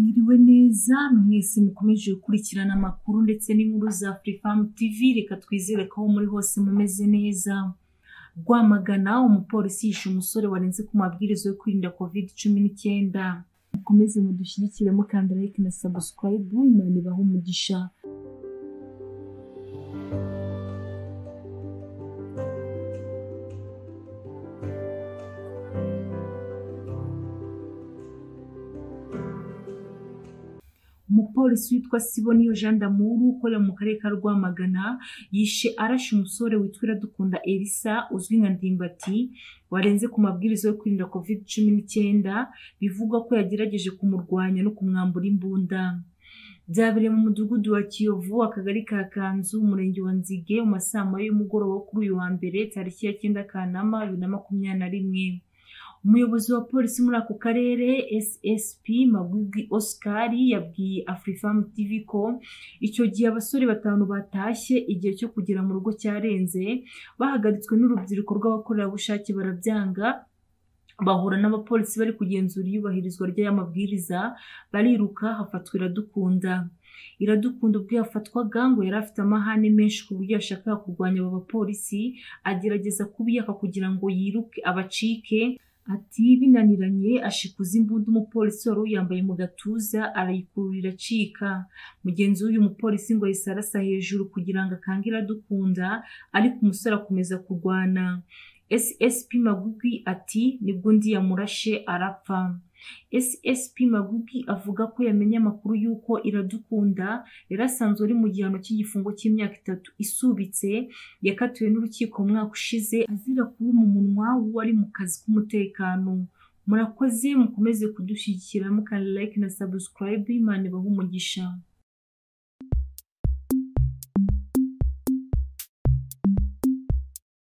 Mwiriwe neza mwese mukomeje gukurikirana amakuru ndetse n'inkuru za Afrifame TV, reka twizere ko aho muri hose mumeze neza. Rwamagana, umupolisi yishe umusore warenze ku mabwiriza yo kwirinda COVID-19. Mukomeze mudushyigikire mukanda like na subscribe, Imana ibahe umugisha. Umupolisi witwa Siboniyo Jean d'Amour ukorera mu karere ka Rwamagana yishe arashe umusore witwa Iradukunda Elisa uzwi nka Ndimbati warenze ku mabwiriza yo kwirinda COVID-19, bivugwa ko yagerageje kumurwanya no kumwambura imbunda. Byabereye mu mudugudu wa Kiyovu, akagari ka Kanzu, umurenge wa Nzige, mu masaa moya y'umugoroba wo kuri uyu wa mbere tariki ya 9 Kanama 2021. Umuyobozi wa polisi muri ako karere SSP Magwigwi Oscar yabwiye Afrifame TV ko icyo gihe abasore batanu batashye igihe cyo kugera mu rugo cyarenze, bahagaritswe n'urubyiruko rw'abakorerabushake barabyanga, bahura n'abapolisi bari kugenzura iyubahirizwa ry'aya mabwiriza, bariruka hafatwa Iradukunda. Iradukunda ubwo yafatwaga ngo yari afite amahane menshi ku buryo yashakaga kurwanya aba bapolisi, agerageza kubiyaka kugira ngo yiruke abacike. Ati binaniranye ashikuza imbunda umupolisi wari uyambaye mu gatuza arayikurura iracika. Mugenzi w'uyu mupolisi ngo yahise arasa hejuru kugira ngo akange Iradukunda, ariko umusore akomeza kurwana. SSP Magwigwi ati nibwo undi yamurashe arapfa. SSP Magwigwi avuga ko yamenye amakuru y'uko Iradukunda yari asanzwe ari mu gihano cy'igifungo cy'imyaka 3 isubitse, yakatiwe n'urukiko mu mwaka ushize azira kuruma umunwa w'uwari mu kazi k'umutekano. Murakoze, mukomeze kudushyigikira mukanda like na subscribe, Imana ibahe umugisha.